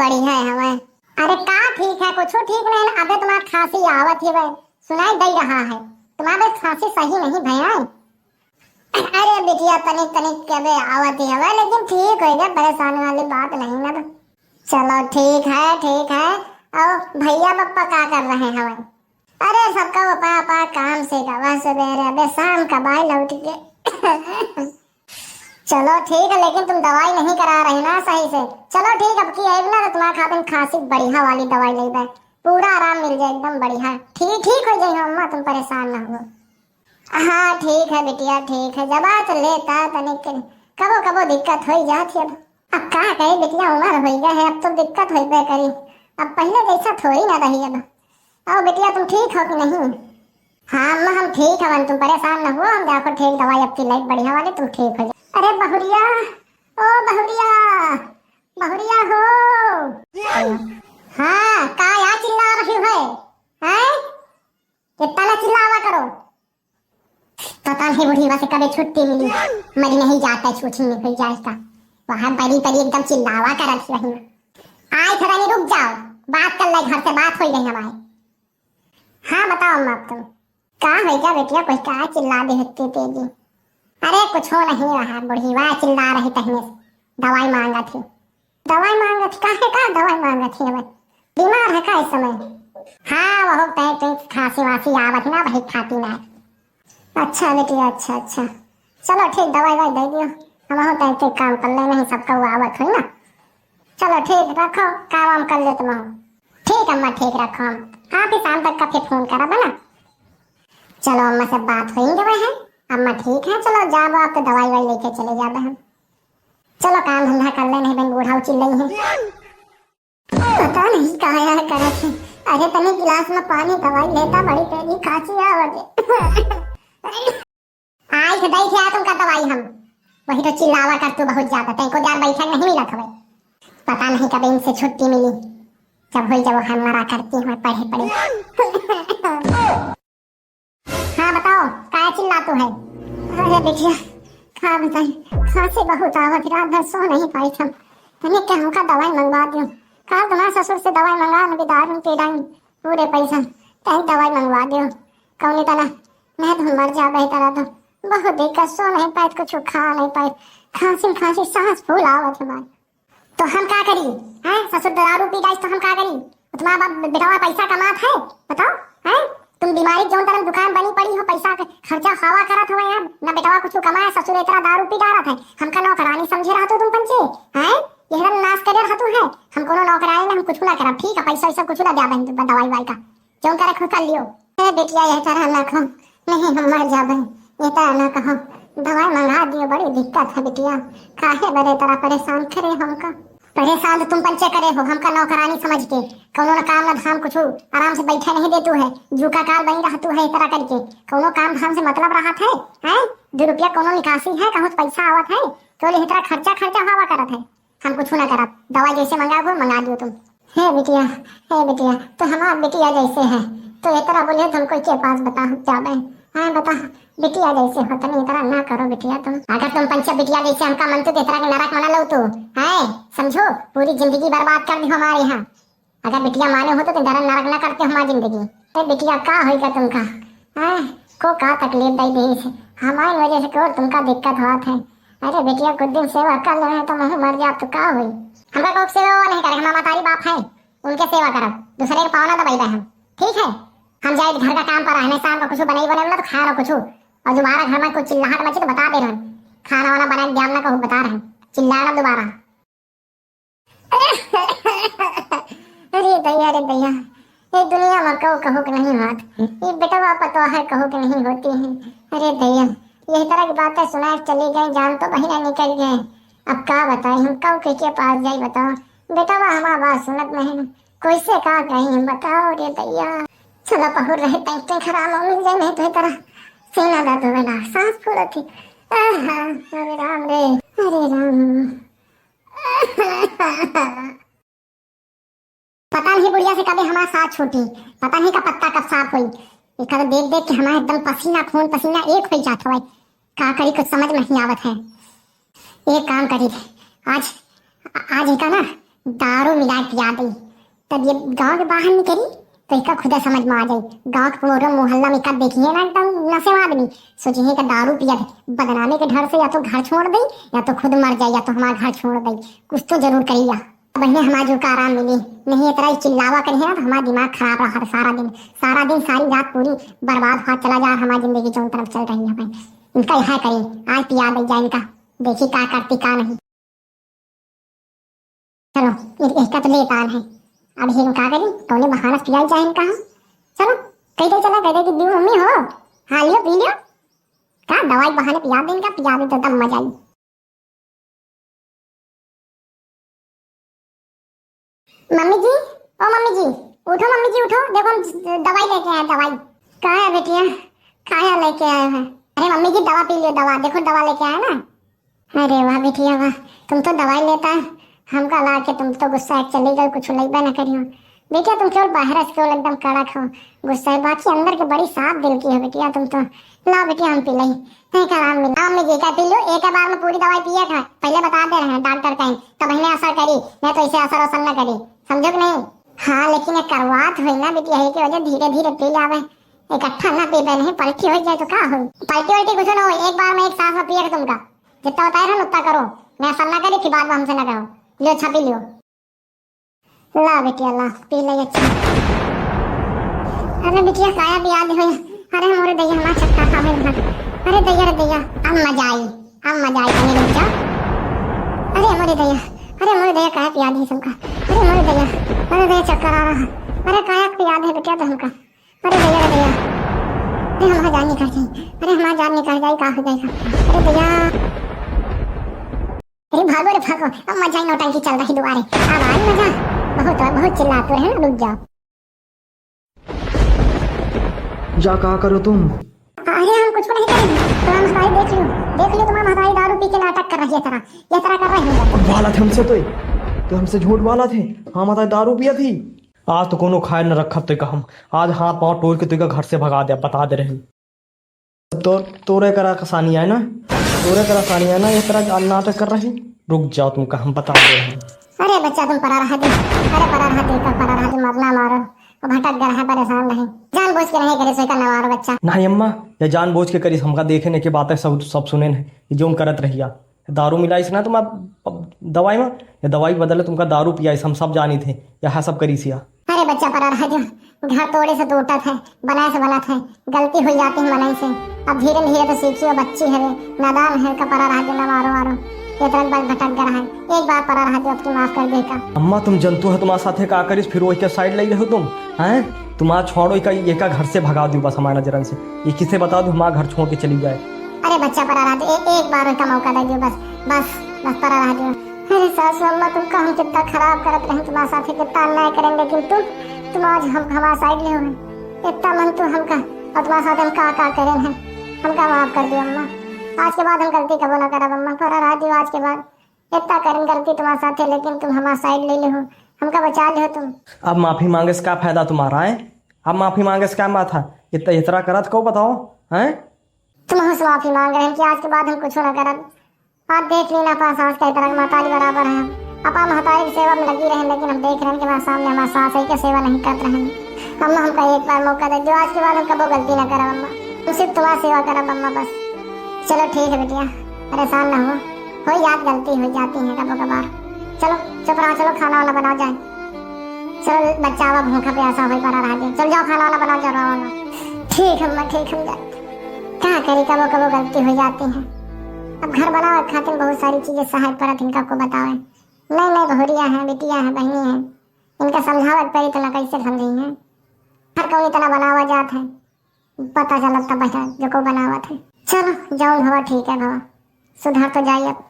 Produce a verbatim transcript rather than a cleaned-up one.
बढ़िया है हमें। अरे का ठीक है, कुछ ठीक नहीं। अबे तुम्हार खांसी आवत ही बे, सुनाई दे रहा है। तुम्हार बे खांसी सही नहीं भया। अरे बिटिया, तनिक तनिक के बे आवत ही हवे, लेकिन ठीक हो गया, परेशान वाली बात नहीं ना। चलो ठीक है, ठीक है। और भैया पप्पा का कर रहे हैं हवे? अरे सबका अपना अपना काम से गवा, सवेरे अबे शाम का बाय लौट के। चलो ठीक है, लेकिन तुम दवाई नहीं करा रहे ना सही से। चलो ठीक, अब की आएब ना तो तुम्हारे खातिर खांसी बढ़िया वाली दवाई लेबे, पूरा आराम मिल जाए, एकदम बढ़िया। ठीक, ठीक हो जाए अम्मा, तुम परेशान ना हो। हाँ ठीक है बिटिया, ठीक है, दवा तो लेता तनिक, कबो कबो दिक्कत हो ही जात है। अब अब का कहे बिटिया, उम्र हो गया है, अब तो दिक्कत होइबे करी। अब पहले जैसा थोड़ी ना रही अब। आओ बिटिया, तुम ठीक हो कि नहीं? हाँ अम्मा, हम ठीक हवन, तुम परेशान न हो, हम जाको ठीक दवाई अब की लाइब बढ़िया वाली, तुम ठीक हो जाओ। अरे बहुरिया, ओ बहुरिया, बहुरिया हो। हाँ, का या चिल्ला रही है? हैं? इतना ना चिल्लावा करो। पता नहीं बुढ़ीवा से कबे छुट्टी मिली, मरी नहीं जाता, छुट्टी नहीं हुई जाए का। वहाँ बड़ी बड़ी एकदम चिल्लावा करत ही रही। आए थे रानी, रुक जाओ, बात कर ले, घर से बात हो रही हमारे। हाँ बताओ अम्मा, अब तुम का हो गया बेटिया, कोई का चिल्ला दे होती तेजी? अरे कुछ हो नहीं रहा, बुढ़ीवा चिल्ला रही तहने से दवाई मांगा थी। दवाई मांगा थी? काहे का दवाई मांगा थी? अब बीमार है का इस समय? हाँ, वह तय तय खांसी वासी आवत ना, वही खाती ना। अच्छा बेटी, अच्छा अच्छा, चलो ठीक, दवाई वाई दे दियो, हम हो तय तय काम कर लेना है, सबका वो आवत हुई ना। चलो ठीक, रखो, काम वाम कर लेते मैं। ठीक अम्मा, ठीक रखो, हम आप ही शाम तक का फिर फोन करब ना। चलो अम्मा से बात हुई गए है, अम्मा ठीक है, चलो जाबो आप तो दवाई वाई लेके चले जाबे हम। चलो काम धंधा कर ले, नहीं बन बूढ़ा चिल्लई है। पता नहीं का है करत है। अरे तनी गिलास में पानी दवाई लेता, बड़ी तेजी खांसी आवत है। आई थे दई थे आ तुमका दवाई हम। वही तो चिल्लावा कर तू बहुत ज्यादा, तैको जान बैठक नहीं मिलत हवे। पता नहीं कब इनसे छुट्टी मिली, जब हुई जब हम मरा करती हूँ पढ़े पढ़े। हाँ बताओ, काहे चिल्लातू है? अरे बिटिया, का बताई, खांसी बहुत आवत, रात भर सो नहीं पाई हम। तनी के हमका दवाई मंगवा दियो। काल तुम्हारे ससुर से दवाई मंगा न, दारू पी डाई पूरे पैसा, तनी दवाई मंगवा दियो। कौनी तना, नहीं तो हम मर जाबे, तरह तो बहुत दिक्कत, सो नहीं पाए, कुछ खा नहीं पाए, खांसी खांसी सांस फूल आवत हमारे। तो हम का करी? हैं? ससुर दारू पी जाइस तो हम का करी? तुम्हारा बाप बेटवा पैसा कमात है, बताओ, हैं? तुम बीमारी जौन तरह दुकान बनी पड़ी हो, पैसा के खर्चा हवा करत हो यार, ना बेटवा कुछ कमाए, ससुर इतना दारू पी डालत है, हमका नौकरानी समझे रहतू तुम पंचे, हैं? यह रंग नाश करे रहतू है, हम कोनो नौकरानी ना, हम कुछ ना करब, ठीक है? पैसा वैसा कुछ ना द्या बहन, दवाई वाई का जौन करे खुद कर लियो। ए बिटिया, यह तरह ना कहो, नहीं हम मर जाबे, यह तरह ना कहो, दवाई मंगा दियो, बड़ी दिक्कत है बिटिया, काहे बरे तरह परेशान करे हमका? परेशान तो तुम पंचे करे हो, हमका नौकरानी समझ के, कौनो ना काम ना धाम कुछ, आराम से बैठे नहीं देतू है, जूका काल बनी रहतू है, इस तरह करके, कौनो काम धाम से मतलब रहत है, हैं? दो रुपया कौनो निकासी है, कहूँ से पैसा आवत है, तो यह तरह खर्चा खर्चा हवा करत है। हम कुछ ना करब, दवाई जैसे मंगाबो, मंगा दियो तुम। हे बिटिया, हे बिटिया, तो हमार बिटिया जैसे है, तो इतना बोले तुम कोई के पास बता जाबे? हाँ बता, बिटिया जैसे हो, तनी इतना ना करो बिटिया तुम। अगर तुम पंचा बिटिया जैसे हमका मनते तो इतना के नरक मना लो तू, है समझो, पूरी जिंदगी बर्बाद कर दी हमारे यहाँ। अगर बिटिया माने हो तो तुम धरम नरक ना करते हमारी जिंदगी। ए बिटिया, का होइगा तुमका? हैं? को का तकलीफ दई दी से? हमारी वजह से केवल तुमका दिक्कत होत है। अरे बिटिया, कुछ दिन सेवा कर लेना है तो महू मर जाब तो का होई? हमका कोई सेवा वो नहीं करे, हमार मतारी बाप है, उनके सेवा करब, दूसरे के पाँव ना दबाई हम, ठीक है? हम जाए घर का काम पर रहने, शाम का कुछ बनाई बने ना तो खाए ना कुछ, और दोबारा घर में कुछ चिल्लाहट मची तो बता दे रहन, खाना वाना बनाए के द्याम ना कहूँ बता रहन, चिल्लाना दोबारा। अरे दैया रे दैया, ये दुनिया में कहू कहू के नहीं होत। ये बेटवा पतवा है कहू के नहीं होती है। अरे दैया, यही तरह की बातें सुनाए चली गई, जान तो बहिरा निकल गए। अब का बताई हम, कहू के, के पास जाई बताओ? बेटवा हमार बात सुनत नहीं, कैसे का कही हम बताओ रे दैया। चलो पहुर रहे तैते खराब हो मिल जाए, नहीं तो ये तरह सीना दर्द होवे ना, सांस फूलत थी। आहा, अरे राम रे, अरे राम। पता नहीं बुढ़िया से कबे हमार साथ छूटी, पता नहीं का पत्ता कब साफ होई। एकर देख देख के हमार एकदम पसीना खून पसीना एक होई जात हवे। का करी, कुछ समझ में नहीं आवत है। एक काम करी, आज, आज एका ना दारू मिला के पिया दे, तब ये गाँव के बाहर निकली तो इसका खुदा समझ में आ जाई। गाँव के पूरा मोहल्ला में कब देखिए ना एकदम नशेवा आदमी, सोचिए कि दारू पिया थे, बदनामी के डर से या तो घर छोड़ दे या तो खुद मर जाए या तो हमारा घर छोड़ दे, कुछ तो जरूर करिया। बहने हमार जो का आराम मिली, नहीं इतना ही चिल्लावा करिए ना तो हमारा दिमाग खराब रहा सारा दिन, सारा दिन सारी रात पूरी बर्बाद हुआ चला जा हमारी जिंदगी जो तरफ चल रही है। बहन इनका यह करी, आज पिया दे जाए इनका, देखी का करती का नहीं। चलो, इ-, इसका तो ले पान है। अब ये का करी, कौने बहाना पिया जाए इनका हम। चलो, कह दे चला, कह दे कि "दीदी मम्मी हो, हाँ लियो, पी लियो।" का दवाई बहाने पिया दे इनका, पिया दे तो तब मजा आई। मम्मी जी, ओ मम्मी जी, उठो मम्मी जी, उठो, देखो हम दवाई लेके आए, दवाई। का है बेटिया, काया लेके आए हैं? अरे मम्मी जी, दवा पी लियो, दवा, देखो दवा लेके आए ना। अरे वाह बिटिया वाह, तुम तो दवाई लेता है, हमका ला के तुम तो गुस्सा एक चली गई, कुछ लइबे न करियो। बिटिया तुम केवल बाहर से केवल एकदम कड़क हो, गुस्सा है, बाकी अंदर के बड़ी साफ दिल की हो बिटिया तुम तो। ला बिटिया हम पी लई, नहीं का आराम मिला। आराम में जी का पी लो, एक बार में पूरी दवाई पिए था, पहले बता दे रहे हैं डॉक्टर कहीं, तब इन्हें असर करी, नहीं तो इसे असर असर न करी, समझो कि नहीं? हाँ लेकिन ये करवात हुई ना बिटिया, यही की वजह धीरे धीरे पी लावे, इकट्ठा ना पीबे, नहीं पलटी हो जाए तो का हो? पलटी वलटी कुछ ना हो, एक बार में एक सांस में पिए तुमका। जितना बताए रहे उतना करो, मैं असर ना करी, फिर बाद में हमसे ना कहो। लियो, छापी लियो। ला बिटिया ला, पी ले अच्छा। अरे बिटिया काया पिया दे हो। अरे मोरे दैया हमार चक्कर खावे लगा। अरे दैया रे दैया, अब मजा आई, अब मजा आई, तनी रुक जा। अरे मोरे दैया, अरे मोरे दैया काया पिया दे सबका। अरे मोरे दैया, मोरे दैया चक्कर आ रहा है। अरे काया पिया दे बिटिया तो हमका। अरे दैया रे दैया, अरे हमार जान निकल जाई, अरे हमार जान निकल जाई, का हो जाएगा? अरे दैया, अरे भागो रे भागो, अब मजा ही नौटंकी चल रही दुआरे, अब आई मजा। बहुत बहुत चिल्लाते रहे ना, रुक जाओ। जा, क्या करो तुम? अरे हम कुछ नहीं करेंगे, तो हम भाई देख लियो, देख लियो तुम्हारा भाई दारू पी के नाटक कर रही है, तरह ये तरह कर रही है। वाला थे हमसे तो, तो हमसे झूठ वाला थे, हम बताए दारू पिया थी। आज तो कोनो खाए न रखब तो का हम, आज हाथ पाँव तोड़ के तो का घर से भगा दे, बता दे रहे। तो तोरे करा कसानी है ना, तोरे करा कसानी है ना, ये तरह नाटक कर रही। रुक जाओ तुमका हम बता दे रहे हैं। अरे बच्चा तुम परा रहा दे, अरे परा रहा दे, का परा रहा दे, मरना मारो, वो भटक गया है, परेशान रहे, जानबूझ के नहीं करे, सोई का ना मारो बच्चा। नहीं अम्मा, ये जानबूझ के करी, हमका देखे ने के बातें सब, सब सुने ने, ये जोन करत रहिया। दारू मिलाइस ना तुम अब दवाई में, या दवाई के बदले तुमका दारू पियाइस, हम सब जानी थे, यह सब करीस या। अरे बच्चा परा रह जो, घर तोड़े से टूटत है, बनाए से बनत है, गलती हो जाती है मनई से। अब धीरे धीरे तो सीखियो, बच्ची है, नादान है, का परा रह जो, ना मारो मारो, ये तरह बस भटक गया है, एक बार परा रह जो, अब तू माफ कर दे का। अम्मा तुम जनतु है, तुम्हारे साथे का करीस, फिर वही के साइड ले रहो तुम, हैं? तुम्हारा छोड़ो का, ये का घर से भगा दो बस हमारे नजरन से, ये किसे बता दो हमारा घर छोड़ के चली जाए। अरे बच्चा परा रह दे, ए-, एक बार का मौका दे दियो बस, बस, बस परा रह दियो। अरे सासू अम्मा, तुमका हम कितना खराब करत रहे, तुम्हारे साथे कितना अन्याय करें, लेकिन तुम, तुम आज हम, हमारा साइड ले हो। इतना मन तू हमका, और तुम्हारे साथ हम का, का करें हैं, हमका माफ कर दियो अम्मा। आज के बाद हम गलती कबो ना करब अम्मा, परा रह दियो आज के बाद। इतना करें गलती तुम्हारे साथे, लेकिन तुम हमारा साइड ले ले हो, हमका बचा ले हो तुम। अब माफी मांगे से का फायदा तुम्हारा है? अब माफी मांगे से का माथा? इतना, इतना करत को बताओ, हैं? तुम हमसे माफी मांग रहे हैं कि आज के बाद हम कुछ ना करब। आप देख लेना, अपना सास के तरह महतारी बराबर है। अपना महतारी की सेवा में लगी रहे, लेकिन हम देख रहे हैं कि हमारे सामने हमारे सास है, क्या सेवा नहीं करत रहे। अम्मा, हमका एक बार मौका दे दो, आज के बाद हम कबो गलती ना करब अम्मा। हम सिर्फ तुम्हारी सेवा करब अम्मा, बस। चलो ठीक है बिटिया, परेशान ना हो, हो याद गलती हो जाती है कबो कभार। चलो चुप रहो, चलो खाना वाना बनाओ जाए। चलो बच्चा, अब भूखा प्यासा होई परा रह गया। चल जाओ, खाना वाना बनाओ, जाओ, रहो ना। ठीक है अम्मा, ठीक, हम जाते। का करी, कबो कबो गलती हो जाती है। अब घर बनावे खातिर बहुत सारी चीजें सहाय पड़त, इनका को बतावे। नहीं, नहीं, बहुरिया है, बिटिया है, बहनी है, इनका समझावे के पड़ी तो ना कैसे समझी है। हर कौन इतना बनावा जात है, पता चलत तब है जो को बनावत है। चलो, जौन हवा ठीक है भवा, सुधर तो जाई अब।